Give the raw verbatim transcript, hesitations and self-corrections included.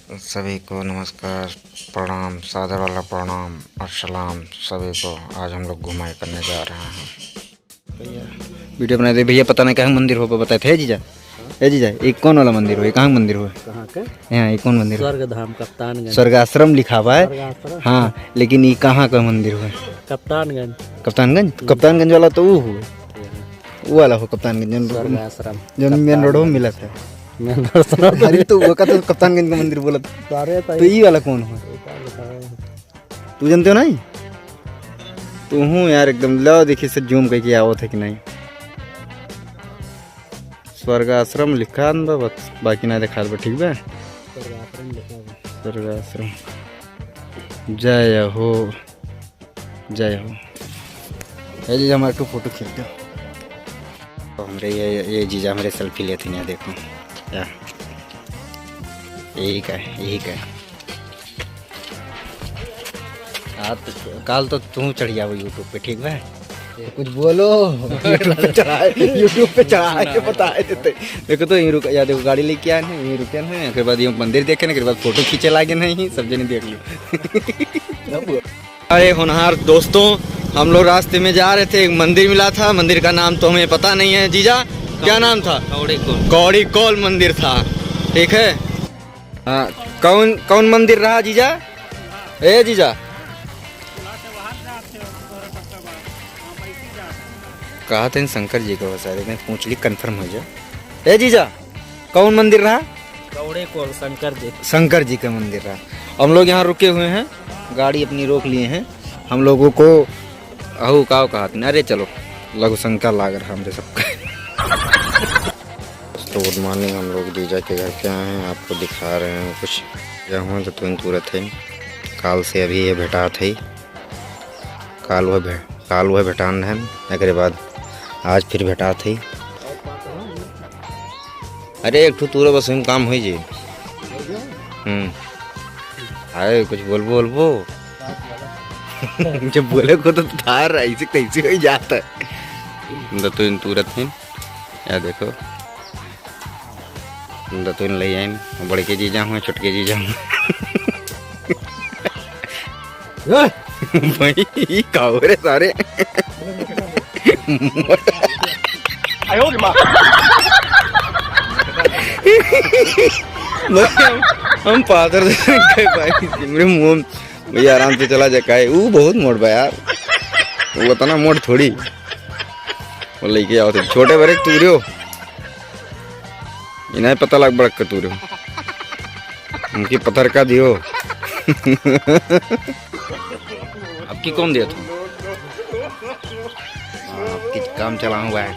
सभी को नमस्कार, प्रणाम, सादर वाला प्रणाम और सलाम सभी को। आज हम लोग घुमाई करने जा रहे हैं। भैया, वीडियो बनाए दे भैया, पता नहीं कहाँ मंदिर हो, बताए थे जीजा। ए जीजा, ये कौन वाला मंदिर हो? ये कहाँ मंदिर हो? कहाँ के? यहाँ, ये कौन मंदिर हो? स्वर्ग धाम, कप्तानगंज। स्वर्ग आश्रम लिखा हुआ है। स्वर्ग आश्रम? हाँ, लेकिन ये कहाँ का मंदिर हो? कप्तानगंज। कप्तानगंज? हम्म। कप्तानगंज वाला तो वो हो। वो वाला हो कप्तानगंज, जौन स्वर्ग आश्रम। जौन मेन रोड हो कप्तानगंज। मिला था। मेन रोड से अरे तो वो का तो कप्तानगंज का मंदिर बोला था। अरे तो तो ये वाला कौन हो? ये का बताओ? तू जानते हो नहीं? तू हूँ यार एकदम, लो देखिए से जूम करके आवत है कि नहीं। स्वर्ग आश्रम लिखा बा बस, बाकी ना दिखात बा, ठीक बा? स्वर्ग आश्रम लिखा बा। स्वर्ग आश्रम। जय हो, जय हो। ए जीजा, हमारे एक ठो फोटो खींच दो। तो हमरे ये, ये जीजा हमरे सेल्फी लेते हैं, देखो। या। यही का है, यही का है। आज तो, काल तो तू चढ़ जाओ YouTube पे, ठीक बा? कुछ बोलो। YouTube पे चढ़ाए, YouTube पे चढ़ाए के बताए देते। देखो तो यहीं रुक, या देखो गाड़ी लेके आए हैं, यहीं रुके हैं, ओकरे बाद ये मंदिर देखे ना, ओकरे बाद फोटो खींचे लागे नहीं, सब जने देख लो। अरे होनहार दोस्तों, हम लोग रास्ते में जा रहे थे, एक मंदिर मिला था, मंदिर का नाम तो हमें पता नहीं है। जीजा, क्या नाम था? कौड़ी कोल। कौड़ी कोल मंदिर था, ठीक है। हाँ, कौन, कौन मंदिर रहा जीजा? ए जीजा, कहा थे शंकर जी का, शायद इतने पूछ ली, कंफर्म हो जाए। ए जीजा, कौन मंदिर रहा? कौड़े कोल शंकर जी। शंकर जी का मंदिर रहा। हम लोग यहाँ रुके हुए हैं, गाड़ी अपनी रोक लिए हैं। हम लोगों को अहू का कहत नहीं, अरे चलो, लघु शंका लाग रहा हमरे सबका। तो गुड मॉर्निंग, हम लोग जीजा के घर पे आए हैं, आपको दिखा रहे हैं कुछ। जहाँ तो तुरंत तुरंत है, काल से अभी ये भेटात है, काल वह भे-, काल वह भेटान है, एकरे बाद आज फिर भेटात है। अरे एक ठो तूरे बस हम काम होई जी। हम्म। अरे कुछ बोलबो बोलबो। जब बोले को तो थार ऐसे कैसे हो जाता है। दतुइन तुरत है, या देखो। दतुइन ले आइन, बड़के जीजा हुए, छोटके जीजा हुए। ए! भाई, ई का हो रे सारे? आयो रे माँ। भाई, हम, हम पादर से गए भाई, मेरे मुंह में, भैया आराम से चला जा, काहे? ऊ बहुत मोट बा यार, वो इतना मोट थोड़ी। वो लेके आओ थे, छोटे बड़े तू रे हो। इन्हें पता लग बड़क के तू रहो। उनकी पत्थर का दियो। अब की कौन दिया था? हाँ, अब की काम चला हुआ है।